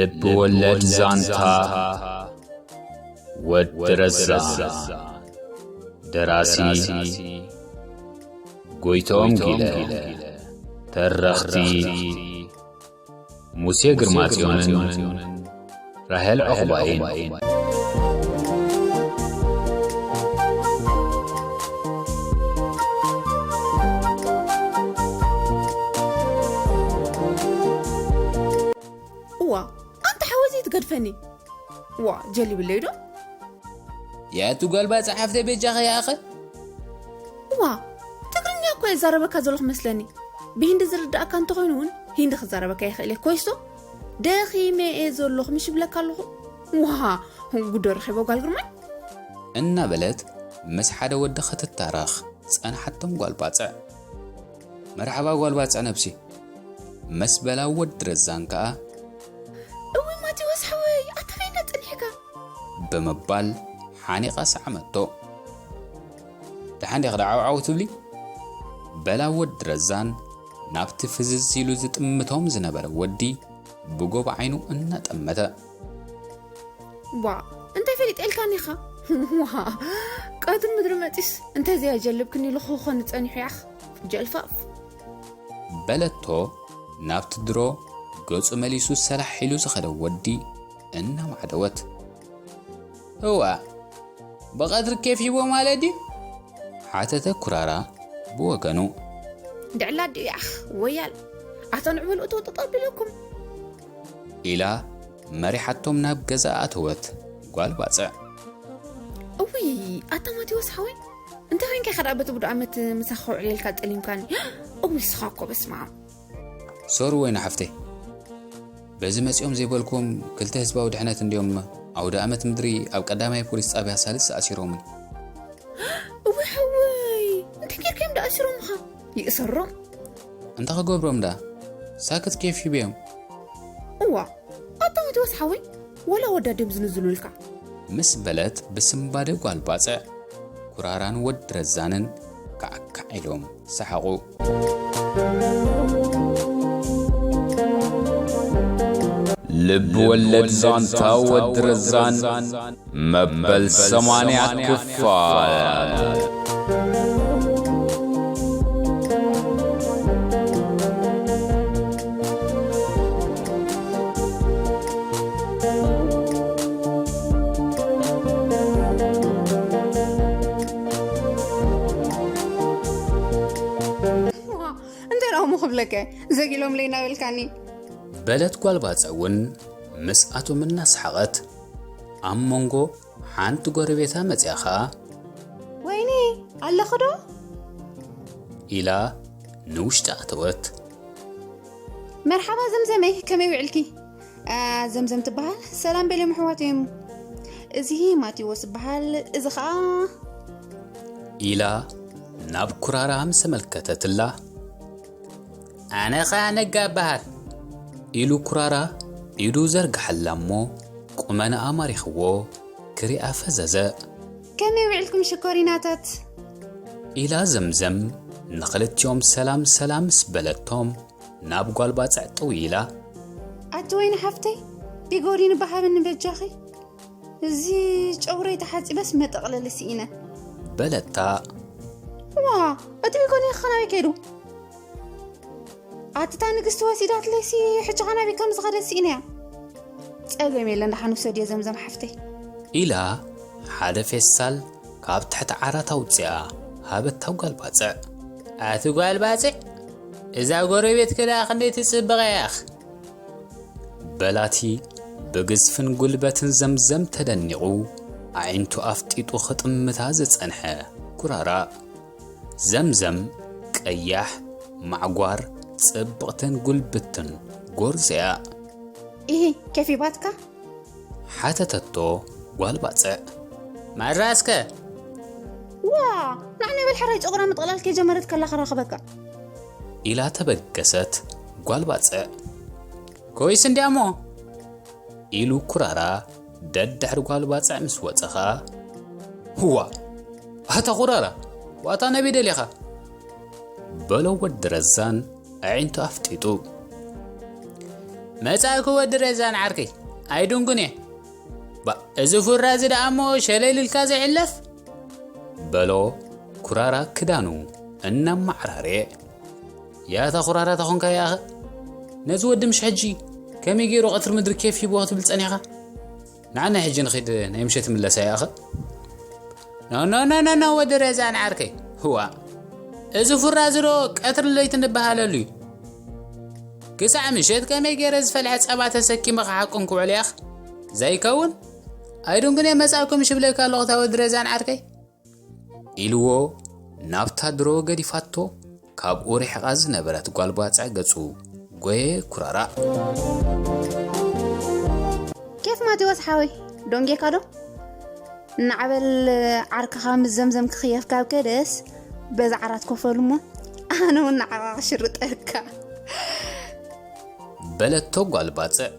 ልብ ወለድ ዛንታ ወዲ ረዛ። ደራሲ ጎይቶም ጊለ። ተረኽቲ ሙሴ ግርማጽዮንን ራሄል ዑቕባይን። እዋ፣ ኣንታ ሓወዚ ትገድፈኒ። እዋ፣ ጀሊብለይ ዶ? ያቱ ጓል ባጽዕ ሓፍተይ በጃኺ ይኣኸ። እዋ፣ ትግርኛ እኮ የዛረበካ ዘለኹ መስለኒ። ብሂንዲ ዝርድኣካ እንተኾይኑ እውን ሂንዲ ክዛረበካ ይኽእል እየ። ኮይሶ፣ ደኺመ እየ ዘለኹ ምሽ ይብለካ ኣለኹ። እዋ፣ ጉዶ ረኺቦ ጓል ግርማይ። እናበለት ምስ ሓደ ወዲ ክትታረኽ ጸንሓቶም ጓል ባጽዕ። መርሓባ ጓል ባጽዕ ነብሲ፣ መስ በላ ወዲ ረዛን ከኣ። እውይ ማቴዎስ ሓወይ፣ ኣታ በይና ጸኒሕካ። ብምባል ሓኒቓ ሰዓመቶ። ደሓን ዲኺ ደዓውዓው ትብሊ? በላ ወዲ ረዛን ናብቲ ፍዝዝ ኢሉ ዝጥምቶም ዝነበረ ወዲ ብጎብ ዓይኑ እናጠመተ። ዋ፣ እንታይ ፈሊጠ ኢልካኒ ኢኻ? ዋ፣ ቀትሪ ምድሪ መጺስ እንተ ዘያጀልብክኒ ኢሉ ክኾን ጸኒሑ ያኽ፣ ጀልፋፍ። በለቶ ናብቲ ድሮ ገጹ መሊሱ ሰላሕ ኢሉ ዝኸደ ወዲ እናማዕደወት። እዋ፣ ብቐትሪ ኬፍ ሂቦ ማለት ድዩ? ሓተተ ኩራራ ብወገኑ። ድዕላ ድዩ ያኽ፣ ወያል። ኣታ ንዕበሉ እተው ጠጠው ኣቢለኩም። ኢላ መሪሓቶም ናብ ገዛ ኣተወት ጓል ባጽዕ። እውይ፣ ኣታ ማቴዎስ ሓወይ፣ እንታይ ኮይንካ ኢኻ ደኣ በቲ ብዱእ ዓመት ምሳኻ ከውዕል ኢልካ ጠሊምካኒ? እውይ፣ ንስኻ እኮ በስመ ኣብ። ሶሪ ወይኒ ሓፍተይ፣ በዚ መጺኦም ዘይበልኩም ክልተ ህዝባዊ ድሕነት እንድዮም ኣውደ ኣመት ምድሪ ኣብ ቀዳማይ ፖሊስ ጣብያ ሳልስ ኣሲሮምን። እውይ ሓወይ፣ እንታይ ጌርካዮም ደኣ ኣሲሮምኻ? ይእሰሮም። እንታይ ክገብሮም ደኣ? ሳክት ኬፍ ሂበዮም። እዋ፣ ኣታ ማቴዎስ ሓወይ፣ ወላ ወዳድዮም ዝንዝሉልካ። ምስ በለት ብስምባደ ጓል ባጽዕ፣ ኩራራን ወዲ ረዛንን ካዕካዕ ኢሎም ሰሓቑ። ልብ ወለድ ዛንታ ወዲ ረዛን መበል ሰማንያ ክፋል። እንታይ ደኣ እሞ ክብለካ፣ ዘጊሎም ለይ እናበልካኒ። በለት ጓል ባጽዕ እውን ምስኣቶም እናሰሓቐት፣ ኣብ መንጎ ሓንቲ ጎረቤታ መጺኣ ኸኣ፣ ወይኒ፣ ኣለኺ ዶ? ኢላ ንውሽጢ ኣተወት። መርሓባ ዘምዘመይ፣ ከመይ ውዕልኪ? ኣ፣ ዘምዘም ትበሃል። ሰላም በልዮም ኣሕዋት እዮም። እዚ ማቴዎስ ይበሃል። እዚ ኸኣ ኢላ ናብ ኩራራ ምስ ተመልከተትላ፣ ኣነ ኸኣ ነጋ እበሃል። ኢሉ ኩራራ ኢዱ ዘርግሓላ እሞ ቁመናኣ ማሪኽዎ ክሪኣ ፈዘዘ። ከመይ ውዕልኩም ሽኮሪናታት? ኢላ ዘምዘም ንኽልቲኦም ሰላም ሰላም ምስ በለቶም ናብ ጓል ባጽዕ ጥው ኢላ። ኣቲ ወይኒ ሓፍተይ፣ ቢጎዲን በሃብኒ በጃኺ። እዚ ጨጉረይ ተሓጺበስ መጠቕለሊ ስኢነ። በለታ። ዋ፣ እቲ ቢጎዲን ኸ ናበይ ከይዱ? ኣቲ እታ ንግስቲ ወሲዳትለይሲ ሕጂ ኸ ናበይ ከም ዝኸደት ስኢነያ። ጸገም የለን፣ ደሓን ውሰድዮ ዘምዘም ሓፍተይ። ኢላ ሓደ ፌስታል ካብ ትሕቲ ዓራት ኣውጺኣ ሃበታ ጓል ባጽዕ። ኣቲ ጓል ባጽዕ፣ እዛ ጎረቤትኪ ደኣ ክንደይ ትጽብቕ እያ ያኽ። በላቲ ብግዝፍን ጉልበትን ዘምዘም ተደኒቑ ኣዒንቱ ኣፍጢጡ ክጥምታ ዝጸንሐ ኩራራ። ዘምዘም ቀያሕ፣ ማዕጓር፣ ጽብቕትን ጉልብትን ጎርዞ እያ። ኢሂ፣ ከፊባትካ? ሓተተቶ ጓል ባጽዕ። ማራ እስከ። ዋ፣ ንዓይ በል ሕራይ ጨጉራ ምጥቕላል ከይጀመረት ከላ ክራኸበካ። ኢላ ተበገሰት ጓል ባጽዕ። ኮይስ እንድያ እሞ። ኢሉ ኩራራ ደድሕሪ ጓል ባጽዕ ምስ ወጸ ኸኣ። ህዋ! ኣታ ኩራራ! ዋታ ናበይ ደሊኻ? በሎ ወዲ ረዛን ኣዒንቱ ኣፍጢጡ። መጻእኩ ወዲ ረዛን ዓርከይ፣ ኣይድንጉን እየ። ባ፣ እዚ ፉራ እዚ ደኣ እሞ ሸለል ኢልካ ዘይሕለፍ? በሎ ኩራራ ክዳኑ እናማዕራረየ። ያታ ኩራራ ተኾንካ ይኣኸ? ነዚ ወዲ ምሽ ሕጂ ከመይ ገይሩ ቀትሪ ምድሪ ኬፍ ሂብዎ ክትብል ጸኒሕካ? ንዓና ሕጂ ንኺድ ናይ ምሸት ምለሳ ይኣኸ? ኖ፣ ኖ፣ ኖ፣ ኖ፣ ኖ፣ ወዲ ረዛን ዓርከይ። ህዋ፣ እዚ ፉራ እዚ ዶ ቀትሪ ለይቲ ንበሃለሉ እዩ? ክሳዕ ምሸት ከመይ ገይረ ዝፈልሐ ጸባ ተሰኪመ ክሓቁን ክውዕል እያኽ? ዘይከውን? ኣይዱን ግን እየ መጻእኩም ሽብለካ ኣለኹ፣ እታ ወዲ ረዛን ዓርከይ። ኢልዎ ናብታ ድሮ ገዲፋቶ ካብኡ ርሒቓ ዝነበረት ጓል ባጽዕ ገጹ ጎየ ኩራራ። ኬፍ ማቴዎስ ሓወይ፣ ዶንጌካ ዶ? እናዓበል ዓርክኻ ምስ ዘምዘም ክኽየፍ ካብ ከደስ፣ በዛ ዓራት ኮፈሉ እሞ ኣነ እውን ንዓኻ ክሽርጠካ። በለቶ ጓል ባጽዕ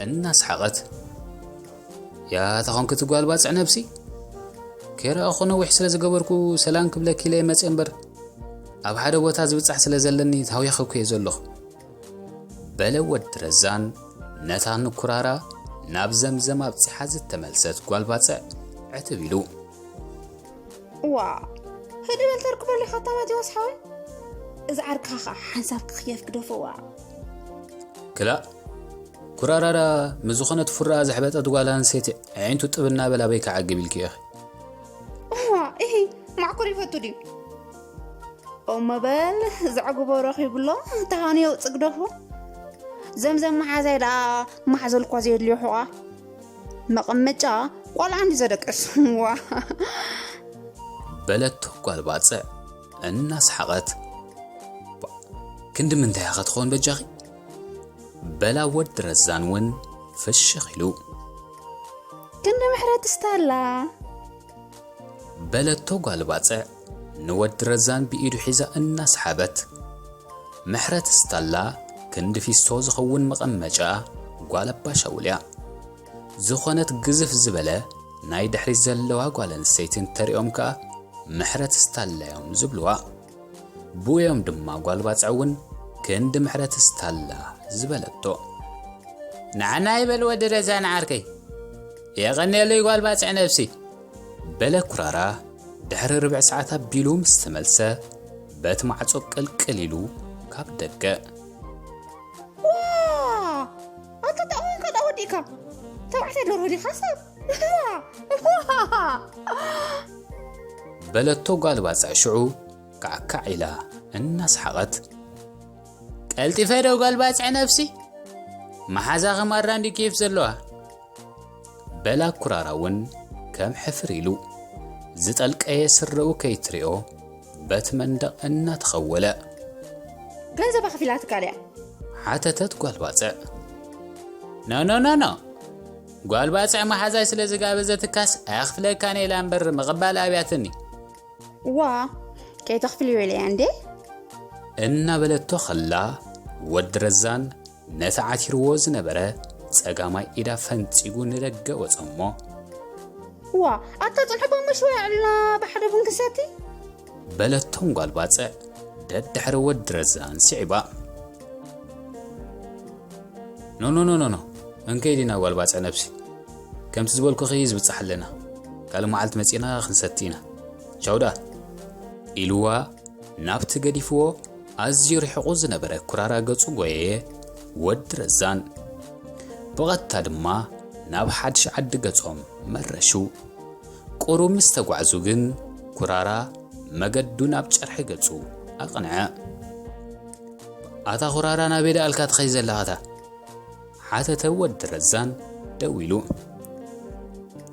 እናሰሓቐት። ያታ ኾንክቲ ጓል ባጽዕ ነብሲ፣ ከይረኣኹ ነዊሕ ስለ ዝገበርኩ ሰላም ክብለኪ ኢለ እየ መጽየ እምበር፣ ኣብ ሓደ ቦታ ዝብጻሕ ስለ ዘለኒ ታውየኸኩ እየ ዘለኹ። በለ ወዲ ረዛን ነታ ንኩራራ ናብ ዘምዘም ኣብጺሓ ዝተመልሰት ጓል ባጽዕ ዕትብ ኢሉ። እዋ፣ ህድእ በል ተርክበሉ ኢኻ እታ ማቴዎስ ሓወይ። እዚ ዓርክኻ ኸኣ ሓንሳብ ክኽየፍ ግደፎ፣ እዋ። ክላእ፣ ኩራራራ ምስ ዝኾነት ፉራ ዘሕበጠት ጓል ኣንስተይቲ ኣዒንቱ ጥብ እናበላ በይ ክዓግብ ኢልኪ ኢኺ። እዋ፣ እሂ፣ ማዕኮር ይፈቱ ድዩ? እሞ በል፣ ዘዕግቦ ረኺቡሎ፣ ተሃንዮ ጽግደፎ። ዘምዘም መሓዛይ ደኣ ማሕዘል እኳ ዘየድልዮ ሑቓ። መቐመጫ ቆልዓ እንዲ ዘደቅስ። ዋ። በለቶ ጓል ባጽዕ እናሰሓቐት። ባ፣ ክንዲ ምንታይ ኢኻ ትኸውን በጃኺ? በላ ወዲ ረዛን እውን ፍሽኽ ኢሉ። ክንዲ ምሕረት ስታላ። በለቶ ጓል ባጽዕ ንወዲ ረዛን ብኢዱ ሒዛ እናሰሓበት። ምሕረት ስታላ ክንዲ ፊስቶ ዝኸውን መቐመጫ ጓል ኣባ ሻውል እያ። ዝኾነት ግዝፍ ዝበለ ናይ ድሕሪት ዘለዋ ጓል ኣንስተይቲ እንተሪኦም ከኣ ምሕረት ስታላ እዮም ዝብልዋ። ብኡ እዮም ድማ ጓል ባጽዕ እውን ክንዲ ምሕረት ስታላ ዝበለቶ። ንዓና ይበል ወዲ ረዛን ዓርከይ። የቐንየለይ ጓል ባጽዕ ነብሲ። በለ ኩራራ ድሕሪ ርብዒ ሰዓት ኣቢሉ ምስ ተመልሰ፣ በቲ ማዕጾ ቅልቅል ኢሉ ካብ ደገ። ዋ! ኣታ ተኣወንካ ደኣ ወዲእካ። ተባዕታይ ደርሆ ዲኻ ሰብ? በለቶ ጓል ባጽዕ ሽዑ ካዕካዕ ኢላ እናሰሓቐት። ቀልጢፈ ዶ ጓል ባጽዕ ነብሲ? መሓዛኺ ማራ እንዲ ኬፍ ዘለዋ። በላ ኩራራ እውን ከም ሕፍር ኢሉ ዝጠልቀየ ስረኡ ከይትሪኦ በቲ መንደቕ እናተኸወለ። ገንዘባ ከፊላትካ ድያ? ሓተተት ጓል ባጽዕ። ኖ፣ ኖ፣ ኖ፣ ኖ። ጓል ባጽዕ መሓዛይ ስለ ዝጋበዘትካስ ኣኽፍለካን ኢላ እምበር ምቕባል ኣብያትኒ። ዋ፣ ከይተኽፍልዮ ኢለያ እንዴ? እናበለቶ ኸላ ወዲ ረዛን ነቲ ዓቲርዎ ዝነበረ ጸጋማይ ኢዳ ፈንጺጉ ንደገ ወጸሞ። ዋ፣ ኣታ ጽንሑ፣ በመሽወያ ዕልና ብሓደ ቡን ክንሰቲ? በለቶም ጓል ባጽዕ ደድሕሪ ወዲ ረዛን ስዒባ። ኖ፣ ኖ፣ ኖ፣ ኖ፣ ኖ። እንከይ ዲና ጓል ባጽዕ ነብሲ። ከምቲ ዝበልኩኺ ዝብጻሕ ኣለና። ካልእ መዓልቲ መጺእና ክንሰቲ ኢና። ቻው ደኣ። ኢልዋ ናብቲ ገዲፍዎ ኣዝዩ ርሒቑ ዝነበረ ኩራራ ገጹ ጎየየ ወዲ ረዛን። ብቐጥታ ድማ ናብ ሓድሽ ዓዲ ገጾም መረሹ። ቁሩብ ምስ ተጓዕዙ ግን ኩራራ መገዱ ናብ ጨርሒ ገጹ ኣቕንዐ። ኣታ ኩራራ ናበይ ደኣልካ ትኸይድ ዘለኻታ? ሓተተ ወዲ ረዛን ደው ኢሉ።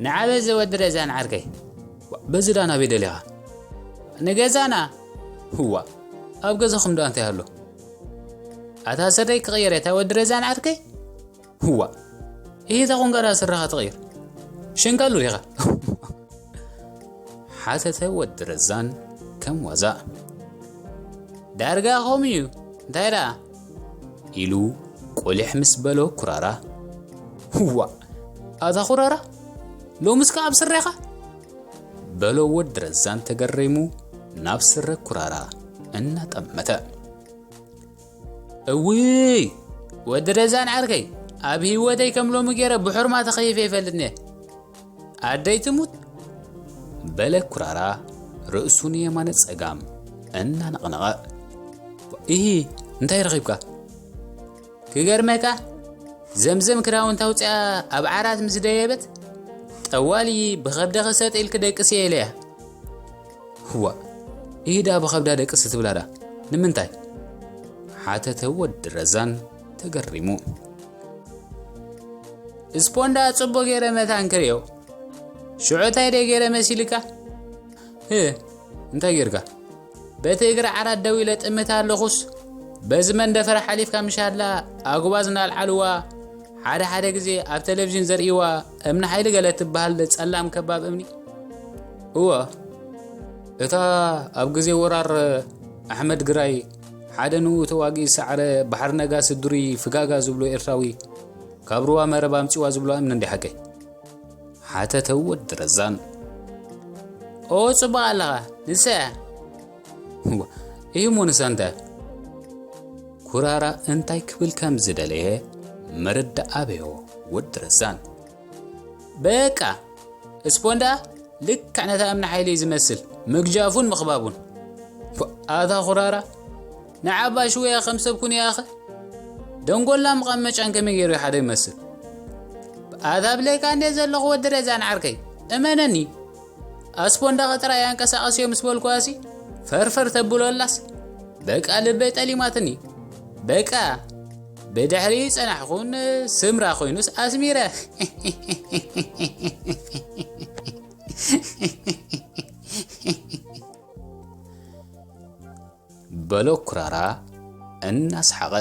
ንዓ በዚ ወዲ ረዛን ዓርከይ። በዚ ዳ ናበይ ደሊኻ? ንገዛና። ህዋ፣ ኣብ ገዛኹም ዳ እንታይ ኣሎ? ኣታ ስረይ ክቕይር እታ ወዲ ረዛን ዓርከይ። ህዋ፣ እሂ እታ ቁንቀራ ስረኻ ትቕይር። ሽንካሉ ኢኻ። ሓተተ ወዲ ረዛን ከም ዋዛ። ዳርጋ ከምኡ እዩ፣ እንታይ ደኣ? ኢሉ ቁሊሕ ምስ በሎ ኩራራ። ህዋ፣ ኣታ ኩራራ፣ ሎምስ ከኣ ኣብ ስረኻ? በሎ ወዲ ረዛን ተገሪሙ ናብ ስረ ኩራራ እናጠመተ። እውይ፣ ወዲ ረዛን ዓርከይ፣ ኣብ ህይወተይ ከም ሎሚ ገይረ ብሕርማ ተኸይፈ ይፈልጥኒ። ኣደይ ትሙት፣ በለ ኩራራ ርእሱ ንየማነ ጸጋም እናነቕነቐ። ኢሂ፣ እንታይ ረኺብካ? ክገርመካ፣ ዘምዘም ክዳውንታ ኣውፅኣ ኣብ ዓራት ምስ ደየበት፣ ጠዋሊ ብኸብደ ክሰጥ ኢልክ ደቅስ እየ ኢለያ። እዋ፣ ኢዳ ብኸብዳ ደቅስ ትብላ ዳ? ንምንታይ? ሓተተ ወዲ ረዛን ተገሪሙ። ስፖንዳ ጽቡቕ ገይረ መታን ክርእዮ። ሽዑ እንታይ ደይ ገይረ መሲልካ? ህ፣ እንታይ ጌርካ? በቲ እግሪ ዓራት ደው ኢለ ጥምት ኣለኹስ፣ በዚ መንደፈር ሓሊፍካ ምሻላ ኣጉባዝ እናልዓልዋ፣ ሓደ ሓደ ግዜ ኣብ ቴሌቪዥን ዘርእይዋ እምኒ ሓይሊ ገለ ትበሃል ጸላም ከባብ እምኒ። እወ፣ እታ ኣብ ግዜ ወራር ኣሕመድ ግራይ ሓደ ንኡ ተዋጊ ዝሰዓረ ባሕሪ ነጋሲ ዱሪ ፍጋጋ ዝብሎ ኤርትራዊ ካብ ሩባ መረብ ኣምጺዋ ዝብሎ እምኒ እንዲ ሓቀይ? ሓተተ ወዲ ረዛን። ኦ፣ ጽቡቕ ኣለኻ፣ ንሳ እያ። እዋ፣ እዩ እሞ ንሳ እንታይ? ኩራራ እንታይ ክብል ከም ዝደለየ ምርዳእ ኣበዮ ወዲ ረዛን። በቃ፣ እስፖንዳ ልክዕ ነታ እምኒ ሓይሊ ዝመስል ምግጃፉን ምኽባቡን። ፎ፣ ኣታ ኩራራ፣ ንዓባ ሽወያ ከም ሰብ ኩን ይኣኸ። ደንጎላ መቐመጫን ከመይ ገይሩ ሓደ ይመስል። ኣታ ብለይካ እንደ ዘለኹ ወዲ ረዛን ዓርከይ፣ እመነኒ። ኣስፖንዳ ጥራይ ኣንቀሳቐስዮ ምስ በልኩዋሲ፣ ፈርፈር ተብሎላስ፣ በቃ ልበይ ጠሊማትኒ። በቃ፣ ብድሕሪ ጸናሕኹን ስምራ ኮይኑስ ኣስሚረ። በሎ ኩራራ እናሰሓቐ።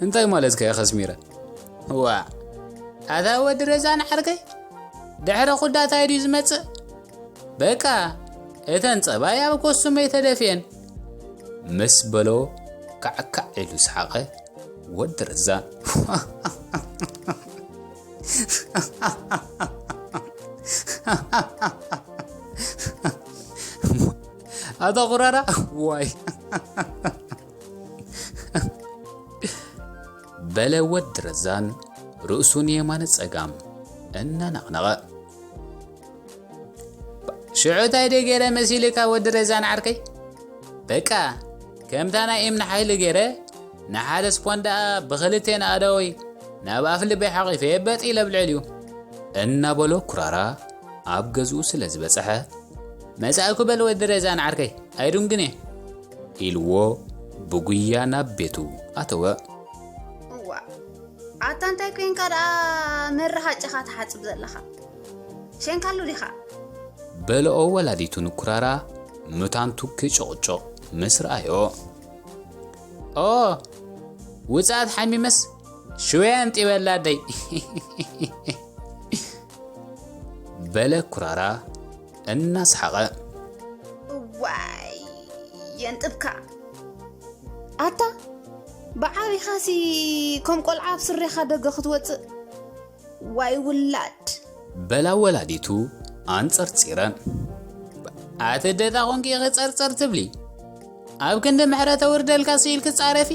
እንታይ ማለትካ ኢኻ ኣስሚረ? ዋ፣ ኣታ ወዲ ረዛን ዓርከይ፣ ድሕሪ ኩዳታይ ድዩ ዝመጽእ? በቃ፣ እተን ጸባይ ኣብ ኮስቱመይ ተደፍየን። ምስ በሎ ካዕካዕ ኢሉ ሰሓቐ ወዲ ረዛን። ኣታ ኩራራ፣ ዋይ። በለ ወዲ ረዛን ርእሱ ንየማነ ጸጋም እናነቕነቐ። ሽዑ እንታይ ደይ ገይረ መሲልካ ወዲ ረዛን ዓርከይ? በቃ፣ ከምታ ናይ እምኒ ሓይሊ ገይረ ንሓደ ስፖን ደኣ ብኽልቴን ኣእዳወይ ናብ ኣፍ ልበይ ሓቒፈ በጥ ኢለ ኣብ ልዕሊኡ። እናበሎ ኩራራ ኣብ ገዝኡ ስለ ዝበጽሐ፣ መጻእኩ በል ወዲ ረዛን ዓርከይ፣ ኣይድንግን እየ። ኢልዎ ብጉያ ናብ ቤቱ ኣተወ። እዋ፣ ኣታ እንታይ ኮይንካ ደኣ መራሃጭኻ ትሓጽብ ዘለኻ? ሸንካሉ ዲኻ? በልኦ ወላዲቱ ንኩራራ ምታንቱ ክጭቕጭቕ ምስ ረኣዮ። ኦ፣ ውጽኣት ሓሚመስ ሽወያ ኣምጢበላ ኣደይ። በለ ኩራራ እናሰሓቐ። እዋይ፣ የንጥብካ። ኣታ፣ ብዓቢኻሲ ከም ቆልዓ ኣብ ስሬኻ ደገ ክትወጽእ። ዋይ ውላድ። በላ ወላዲቱ ኣንጸርጺረን። ኣቲ ደታ ኾንኪ ኢኺ ጸርጸር ትብሊ? ኣብ ክንዲ ምሕረት ኣውርደልካ ስኢልኪ ጻረፊ?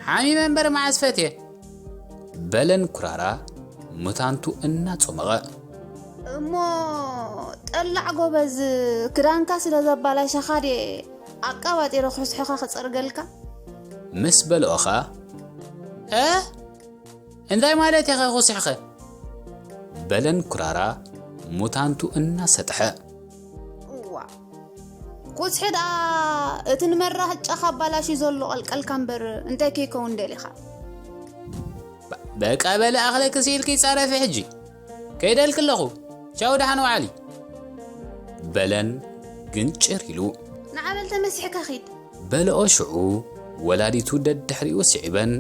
ሓሚመ እምበር መዓስ ፈትየ? በለን ኩራራ ሙታንቱ እናጾመቐ። እሞ ጠላዕ ጎበዝ፣ ክዳንካ ስለ ዘባላሸኻ ድየ ኣቃባጢረ ኩሕስሕኻ ክጸርገልካ? ምስ በልኦ ኸኣ፣ እ? እንታይ ማለት ኢኻ ኩስሕኸ? በለን ኩራራ ሙታንቱ እናሰጥሐ። እዋ፣ ኩስሒ ደኣ እቲ ንመራህጫኻ ኣባላሽዩ ዘሎ ቀልቀልካ እምበር እንታይ ከይከውን ደሊኻ? በ-፣ በቃ በለ ኣኽለኪ ስኢልኪ ጸረፊ ሕጂ። ከይደልኪ ኣለኹ። ቻው ደሓን ውዓሊ። በለን ግንጭር ኢሉ። ንዓ በል ተመሲሕካ ኺድ። በልኦ ሽዑ ወላዲቱ ደድሕሪኡ ስዒበን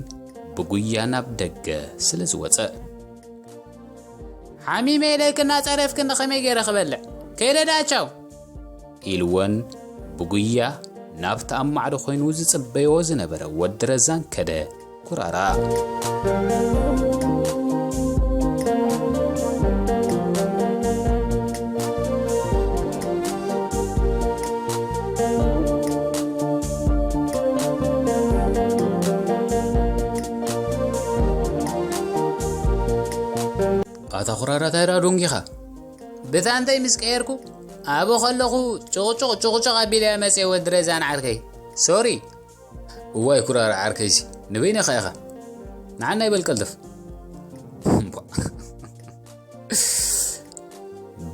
ብጉያ ናብ ደገ ስለ ዝወጸ። ሓሚመ ኢለኪ እናጸረፍክኒ ከመይ ገይረ ክበልዕ? ከይደ ደኣ ቻው። ኢልወን ብጉያ ናብቲ ኣብ ማዕዶ ኮይኑ ዝጽበዮ ዝነበረ ወዲ ረዛን ከደ። ኩራራ። ኣታ ኩራራ፣ እንታይ ደኣ ደንጊኻ? ብታንተይ ምስ ቀየርኩ፣ ኣብኡ ከለኹ ጭቕጭቕ ጭቕጭቕ ኣቢለያ መፅየ፣ ወዲ ረዛን ዓርከይ። ሶሪ። እዋይ ኩራራ ዓርከይሲ፣ ንበይንኻ ኢኻ። ንዓና ይበል ቀልጥፍ።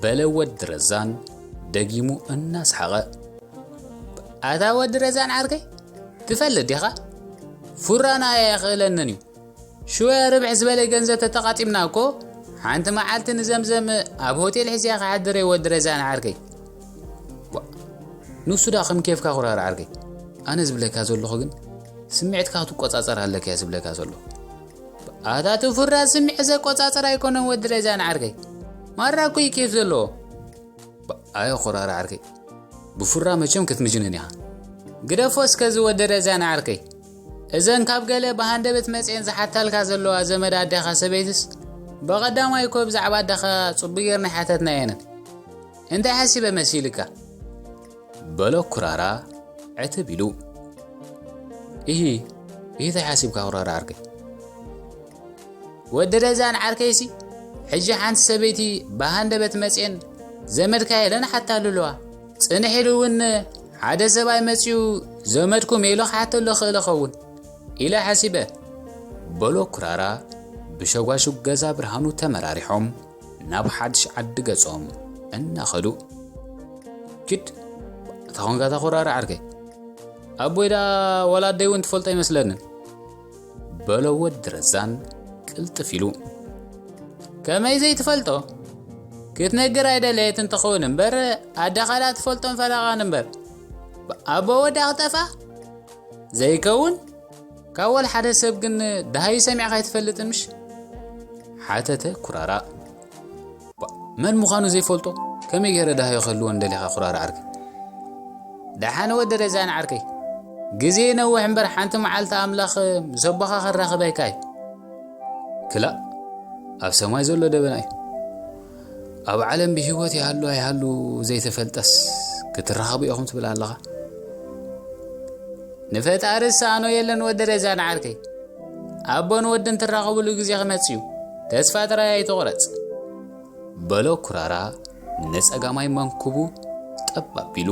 በለ ወዲ ረዛን ደጊሙ እናሰሓቐ። ኣታ ወዲ ረዛን ዓርከይ፣ ትፈልጥ ዲኻ? ፉራና ኣየኽእለንን እዩ። ሽወያ ርብሕ ዝበለ ገንዘብ ተተቓጢምና እኮ፣ ሓንቲ መዓልቲ ንዘምዘም ኣብ ሆቴል ሒዝያ ክሓድር እየ፣ ወዲ ረዛን ዓርከይ። ዋ፣ ንሱ ዳ ከም ኬፍካ ኩራር ዓርከይ። ኣነ ዝብለካ ዘለኹ ግን፣ ስምዒትካ ክትቆጻጸር ኣለካ እየ ዝብለካ ዘለኹ። ኣታ እቲ ፉራ ስምዒት ዘቆጻጽር ኣይኮነን፣ ወዲ ረዛን ዓርከይ። ማራ እኮ እዩ ኬፍ ዘለዎ። ኣየ ኩራር ዓርከይ። ብፉራ መቸም ክትምጅንን ኢኻ። ግደፎ እስከ ዝወደደ እዛ ንዓርከይ። እዘን ካብ ገለ ብሃንደበት መጽኤን ዝሓታልካ ዘለዋ ዘመድ ኣዴኻ ሰበይትስ፣ ብቐዳማይ እኮ ብዛዕባ ኣዴኻ ጽቡቕ ጌርና ኣይሓተትናየንን። እንታይ ሓሲበ መሲልካ? በሎ ኩራራ ዕትብ ኢሉ። ኢሂ፣ ኢሂ፣ እንታይ ሓሲብካ ኩራራ ዓርከይ? ወዲ ረዛን ዓርከይሲ፣ ሕጂ ሓንቲ ሰበይቲ ብሃንደበት መጽኤን ዘመድካ የለን ሓታልልዋ። ጽንሕ ኢሉ እውን ሓደ ሰብኣይ መጺኡ ዘመድኩም ኢሉ ክሓተሎ ክእል ኸውን ኢለ ሓሲበ። በሎ ኩራራ ብሸጓሹግ ገዛ ብርሃኑ ተመራሪሖም ናብ ሓድሽ ዓዲ ገጾም እናኸዱ። ኪድ፣ እታ ኾንካ እታ ኩራራ ዓርከይ። ኣቦይ ደኣ ወላ ኣደይ እውን ትፈልጦ ኣይመስለንን። በሎ ወዲ ረዛን ቅልጥፍ ኢሉ። ከመይ ዘይትፈልጦ? ክትነግር ኣይደለየትን ትኸውን እምበር፣ ኣደኻ ደኣ ትፈልጦን ፈላቓን እምበር። ኣቦ ወዳ ክጠፋ? ዘይከውን? ካብ ወላ ሓደ ሰብ ግን ደሃዩ ሰሚዕካ ኣይትፈልጥን ምሽ? ሓተተ ኩራራ። ባ፣ መን ምዃኑ ዘይፈልጦ ከመይ ገይረ ደሃዩ ክህልዎ እንደሊኻ ኩራራ ዓርከይ? ደሓን ወዲ ረዛን ዓርከይ፣ ግዜ ይነውሕ እምበር ሓንቲ መዓልቲ ኣምላኽ ምስ ኣቦኻ ከራኽበካ እዩ። ክላእ፣ ኣብ ሰማይ ዘሎ ደበና እዩ። ኣብ ዓለም ብህይወት ይሃሉ ኣይሃሉ ዘይተፈልጠስ ክትራኸቡ ኢኹም ትብል ኣለኻ። ንፈጣሪ ዝሰኣኖ የለን ወዲ ረዛን ዓርከይ። ኣቦን ወድን ትራኸብሉ ግዜ ክመጽእ እዩ። ተስፋ ጥራይ ኣይትቑረጽ። በሎ ኩራራ ንጸጋማይ መንኩቡ ጠብ ኣቢሉ።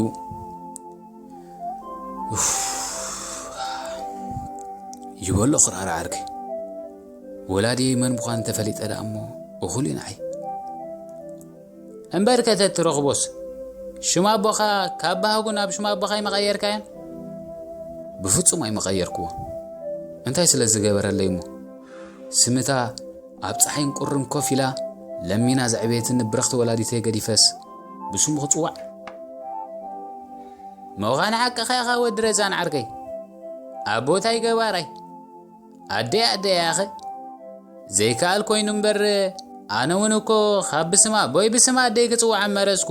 ኡፍ፣ ይበሎ ኩራራ ዓርከይ። ወላዲ መን ምዃኑ እንተፈሊጠ ደኣ እሞ እኹል እዩ ንዓይ። እምበር ከተትረኽቦስ፣ ሽም ኣቦኻ ካብ ባህጉ ናብ ሽም ኣቦኻ ኣይመቐየርካዮን? ብፍጹም ኣይመቐየርክዎን። እንታይ ስለ ዝገበረለይ እሞ? ስምታ ኣብ ጸሓይን ቁርን ኮፍ ኢላ ለሚና ዘዕበየትኒ ብርኽቲ ወላዲተይ ገዲፈስ ብስሙ ክጽዋዕ? ምዃን ሓቅኻ ኢኻ ወዲ ረዛን ዓርከይ። ኣቦታይ ገባራይ። ኣደይ ኣደይ ያኸ ዘይከኣል ኮይኑ እምበር፣ ኣነ እውን እኮ ካብ ብስማ ኣቦይ ብስማ ኣደይ ክጽዋዕ መረጽኩ።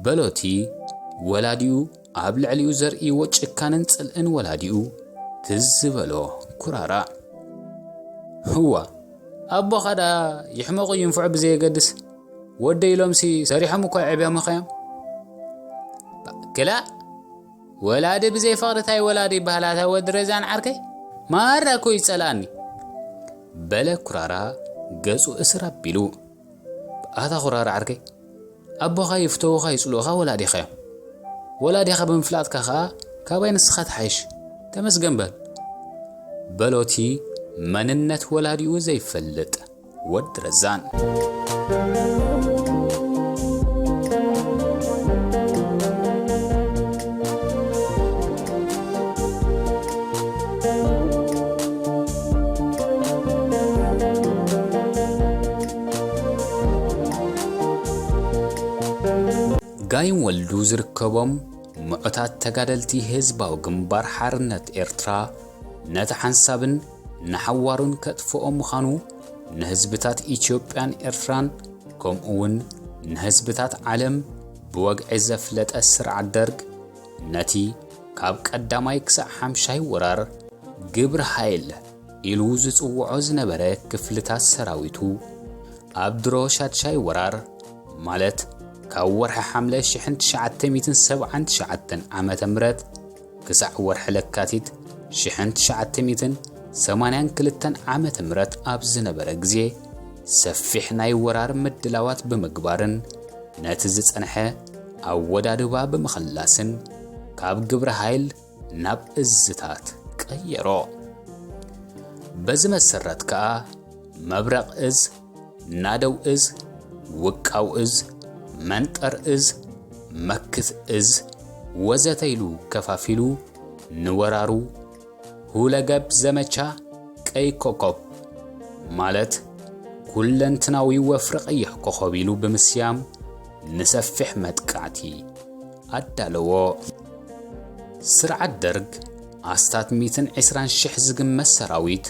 በሎቲ ወላዲኡ ኣብ ልዕሊኡ ዘርእይዎ ጭካንን ጽልእን ወላዲኡ ትዝ በሎ ኩራራ። ህዋ፣ ኣቦኻ ደኣ ይሕመቑ ይንፍዑ ብዘየገድስ፣ ወደ ኢሎምሲ ሰሪሖም እኮ ኣዕብዮምኻ እዮም። ክላእ፣ ወላዲ ብዘይ ፍቕሪ ታይ ወላዲ ይበሃል ኣታ ወዲ ረዛን ዓርከይ? ማራ እኮ ይጸልኣኒ። በለ ኩራራ ገጹ እስር ኣቢሉ። ኣታ ኩራራ ዓርከይ፣ ኣቦኻ ይፍተውኻ ይጽልኡኻ ወላዲኻ እዮም። ወላዲኻ ብምፍላጥካ ኸኣ ካባይ ንስኻ ትሓይሽ። ተመስገን በል። በሎቲ መንነት ወላዲኡ ዘይፈልጥ ወዲ ረዛን። ጋይም ወልዱ ዝርከቦም ምዑታት ተጋደልቲ ህዝባዊ ግንባር ሓርነት ኤርትራ ነቲ ሓንሳብን ንሓዋሩን ከጥፍኦ ምዃኑ ንህዝብታት ኢትዮጵያን ኤርትራን ከምኡውን ንህዝብታት ዓለም ብወግዒ ዘፍለጠ ስርዓት ደርግ ነቲ ካብ ቀዳማይ ክሳዕ ሓምሻይ ወራር ግብረ ሃይል ኢሉ ዝጽውዖ ዝነበረ ክፍልታት ሰራዊቱ ኣብ ድሮ ሻድሻይ ወራር ማለት ካብ ወርሒ ሓምለ ሽሕን ትሽዓተ ሚእትን ሰብዓን ትሽዓተን ዓመተ ምህረት ክሳዕ ወርሒ ለካቲት ሽሕን ትሽዓተ ሚእትን ሰማንያን ክልተን ዓመተ ምህረት ኣብ ዝነበረ ግዜ ሰፊሕ ናይ ወራር ምድላዋት ብምግባርን ነቲ ዝጸንሐ ኣወዳድባ ብምኽላስን ካብ ግብረ ሓይል ናብ እዝታት ቀየሮ። በዚ መሰረት ከኣ መብረቕ እዝ፣ ናደው እዝ፣ ውቃው እዝ፣ መንጠር እዝ፣ መክት እዝ ወዘተ ኢሉ ከፋፊሉ ንወራሩ ሁለገብ ዘመቻ ቀይ ኮኮብ ማለት ኩለንትናዊ ወፍሪ ቀይሕ ኮኾብ ኢሉ ብምስያም ንሰፊሕ መጥቃዕቲ ኣዳለዎ። ስርዓት ደርግ ኣስታት ሚእትን ዕስራን ሽሕ ዝግመት ሰራዊት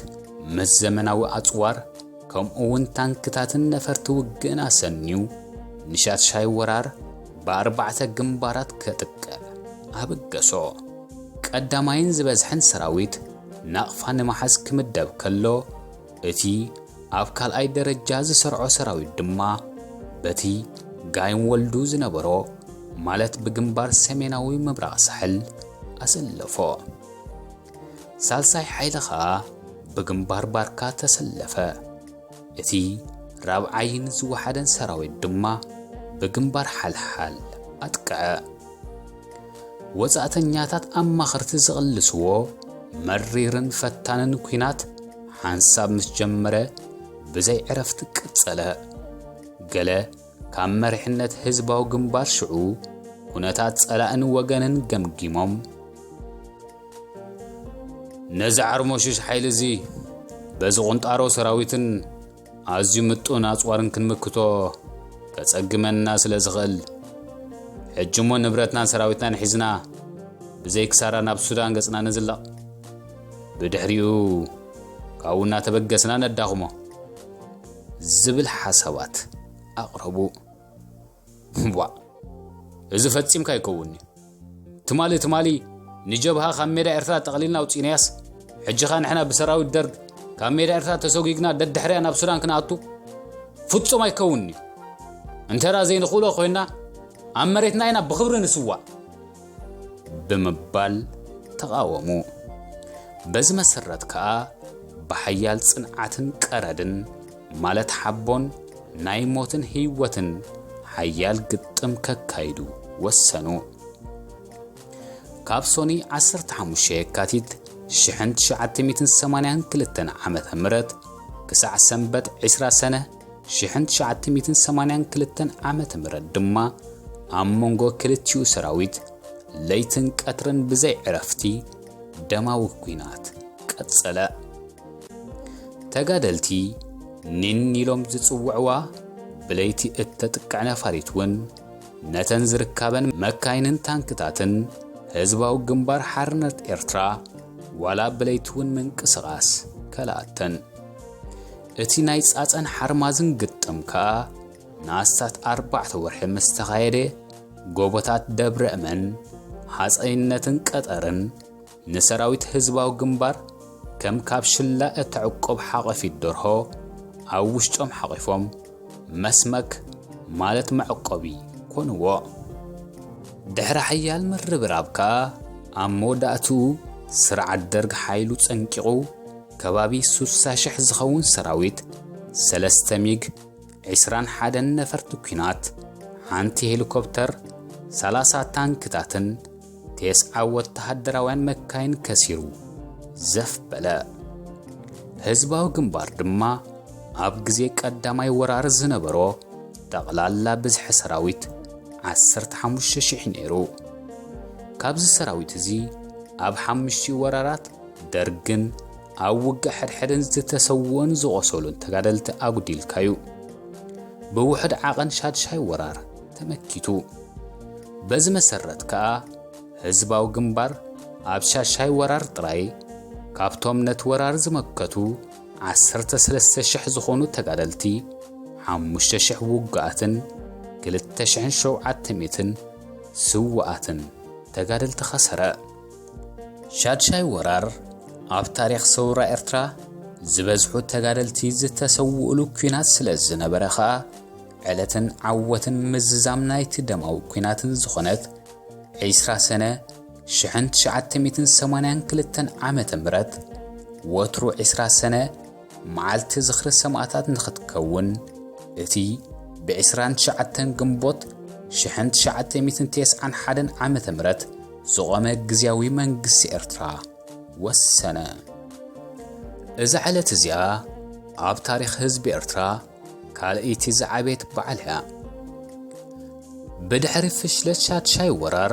ምስ ዘመናዊ ኣጽዋር ከምኡ እውን ታንክታትን ነፈርቲ ውግእን ኣሰንዩ ንሻድሻይ ወራር ብኣርባዕተ ግንባራት ከጥቅዕ ኣበገሶ። ቀዳማይን ዝበዝሐን ሰራዊት ናቕፋ ንምሓዝ ክምደብ ከሎ እቲ ኣብ ካልኣይ ደረጃ ዝሰርዖ ሰራዊት ድማ በቲ ጋይም ወልዱ ዝነበሮ ማለት ብግንባር ሰሜናዊ ምብራቕ ሳሕል ኣሰለፎ። ሳልሳይ ሓይሊ ኸኣ ብግንባር ባርካ ተሰለፈ። እቲ ራብዓይን ዝወሓደን ሰራዊት ድማ ብግንባር ሓልሓል ኣጥቅዐ። ወጻእተኛታት ኣማኸርቲ ዝቕልስዎ መሪርን ፈታንን ኲናት ሓንሳብ ምስ ጀመረ ብዘይ ዕረፍቲ ቀጸለ። ገለ ካብ መሪሕነት ህዝባዊ ግንባር ሽዑ ኩነታት ጸላእን ወገንን ገምጊሞም፣ ነዚ ዓርሞሽሽ ሓይሊ እዚ በዚ ቁንጣሮ ሰራዊትን ኣዝዩ ምጡን ኣጽዋርን ክንምክቶ ከጸግመና ስለ ዝኽእል፣ ሕጂ እሞ ንብረትናን ሰራዊትናን ሒዝና ብዘይ ክሳራ ናብ ሱዳን ገጽና ንዝለቕ። ብድሕሪኡ ካብኡ እናተበገስና ነዳኽሞ ዝብል ሓሳባት ኣቕረቡ። ዋእ፣ እዚ ፈጺምካ ኣይከውን'ዩ። ትማሊ ትማሊ ንጀብሃ ካብ ሜዳ ኤርትራ ጠቕሊልና ኣውጺእናያስ፣ ሕጂ ኸኣ ንሕና ብሰራዊት ደርግ ካብ ሜዳ ኤርትራ ተሰጒግና ደድሕርያ ናብ ሱዳን ክንኣቱ? ፍጹም ኣይከውን'ዩ። እንተ ደኣ ዘይንኽእሎ ኮይንና፣ ኣብ መሬትና ኢና ብኽብሪ ንስዋእ። ብምባል ተቓወሙ። በዚ መሰረት ከኣ ብሓያል ጽንዓትን ቀረድን ማለት ሓቦን ናይ ሞትን ህይወትን ሓያል ግጥም ከካይዱ ወሰኑ። ካብ ሶኒ ዓሰርተ ሓሙሽተ የካቲት ሽሕን ትሽዓተ ሚእትን ሰማንያን ክልተን ዓመተ ምህረት ክሳዕ ሰንበት ዕስራ ሰነ ሽሕን ትሽዓተ ሚእትን ሰማንያን ክልተን ዓመተ ምህረት ድማ ኣብ መንጎ ክልቲኡ ሰራዊት ለይትን ቀትርን ብዘይ ዕረፍቲ ደማዊ ኲናት ቀጸለ። ተጋደልቲ ኒን ኢሎም ዝጽውዕዋ ብለይቲ እተጥቅዕ ነፋሪት እውን ነተን ዝርካበን መካይንን ታንክታትን ህዝባዊ ግንባር ሓርነት ኤርትራ ዋላ ብለይቲ እውን ምንቅስቓስ ከልኣተን። እቲ ናይ ጻጸን ሓርማዝን ግጥም ከኣ ንኣስታት ኣርባዕተ ወርሒ ምስ ተኻየደ፣ ጎቦታት ደብረ እመን፣ ሃጸይነትን ቀጠርን ንሰራዊት ህዝባዊ ግንባር ከም ካብ ሽላ እተዕቆብ ሓቐፊት ደርሆ ኣብ ውሽጦም ሓቒፎም መስመክ ማለት መዕቆቢ ኮንዎ። ድሕሪ ሓያል ምርብራብ ከኣ ኣብ መወዳእትኡ ስርዓት ደርግ ሓይሉ ጸንቂቑ ከባቢ ሱሳ ሽሕ ዝኸውን ሰራዊት፣ ሰለስተ ሚግ፣ ዕስራን ሓደን ነፈርቲ ኲናት፣ ሓንቲ ሄሊኮፕተር፣ ሰላሳ ታንክታትን ቴስዓ ወተሃደራውያን መካይን ከሲሩ ዘፍ በለ። ህዝባዊ ግንባር ድማ ኣብ ግዜ ቀዳማይ ወራር ዝነበሮ ጠቕላላ ብዝሒ ሰራዊት ዓሰርተ ሓሙሽተ ሽሕ ነይሩ። ካብዚ ሰራዊት እዚ ኣብ ሓሙሽቲኡ ወራራት ደርግን ኣብ ውግእ ሕድሕድን ዝተሰውኡን ዝቖሰሉን ተጋደልቲ ኣጉዲልካዩ። ብውሑድ ዓቐን ሻድሻይ ወራር ተመኪቱ። በዚ መሰረት ከኣ ህዝባዊ ግንባር ኣብ ሻሻይ ወራር ጥራይ ካብቶም ነቲ ወራር ዝመከቱ ዓሰርተ ሰለስተ ሽሕ ዝኾኑ ተጋደልቲ፣ ሓሙሽተ ሽሕ ውጉኣትን ክልተ ሽሕን ሸውዓተ ሚእትን ስዉኣትን ተጋደልቲ ኸሰረ። ሻድሻይ ወራር ኣብ ታሪኽ ሰውራ ኤርትራ ዝበዝሑ ተጋደልቲ ዝተሰውኡሉ ኲናት ስለ ዝነበረ ኸኣ፣ ዕለትን ዓወትን ምዝዛም ናይቲ ደማዊ ኲናትን ዝኾነት ዒስራ ሰነ ሽሕን ትሽዓተ ሚእትን ሰማንያን ክልተን ዓመተ ምህረት፣ ወትሩ ዒስራ ሰነ መዓልቲ ዝኽሪ ሰማእታት ንኽትከውን፣ እቲ ብ ዕስራን ትሽዓተን ግንቦት ሽሕን ትሽዓተ ሚእትን ተስዓን ሓደን ዓመተ ምህረት ዝቖመ ግዝያዊ መንግስቲ ኤርትራ ወሰነ። እዛ ዕለት እዚኣ ኣብ ታሪኽ ህዝቢ ኤርትራ ካልኣይቲ ዝዓበየት በዓል እያ። ብድሕሪ ፍሽለት ሻድሻይ ወራር፣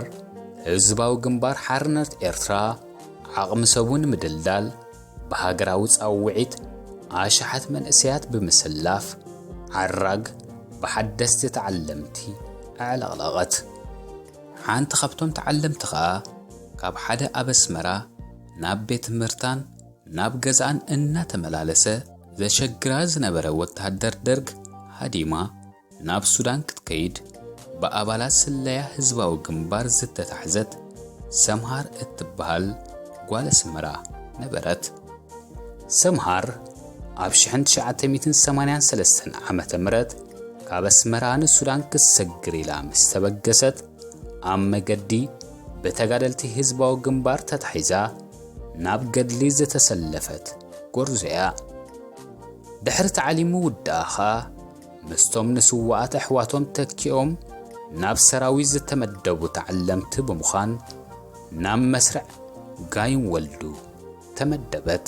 ህዝባዊ ግንባር ሓርነት ኤርትራ ዓቕሚ ሰቡ ንምድልዳል፣ ብሃገራዊ ጻውዒት ኣሽሓት መንእሰያት ብምስላፍ፣ ዓራግ ብሓደስቲ ተዓለምቲ ኣዕለቕለቐት። ሓንቲ ካብቶም ተዓለምቲ ኸኣ፣ ካብ ሓደ ኣብ ኣስመራ ናብ ቤት ትምህርታን ናብ ገዛኣን እናተመላለሰ ዘሸግራ ዝነበረ ወተሃደር ደርግ ሃዲማ፣ ናብ ሱዳን ክትከይድ ብኣባላት ስለያ ህዝባዊ ግንባር ዝተታሕዘት ሰምሃር እትበሃል ጓል ኣስመራ ነበረት። ሰምሃር ኣብ ሽሕን ትሽዓተ ሚእትን ሰማንያን ሰለስተን ዓመተ ምህረት ካብ ኣስመራ ንሱዳን ክትሰግር ኢላ ምስ ተበገሰት፣ ኣብ መገዲ ብተጋደልቲ ህዝባዊ ግንባር ተታሒዛ ናብ ገድሊ ዝተሰለፈት ጎርዞ እያ። ድሕሪ ታዕሊም ምውዳኣ ኸኣ ምስቶም ንስዉኣት ኣሕዋቶም ተኪኦም ናብ ሰራዊት ዝተመደቡ ተዓለምቲ ብምዃን ናብ መስርዕ ጋይም ወልዱ ተመደበት።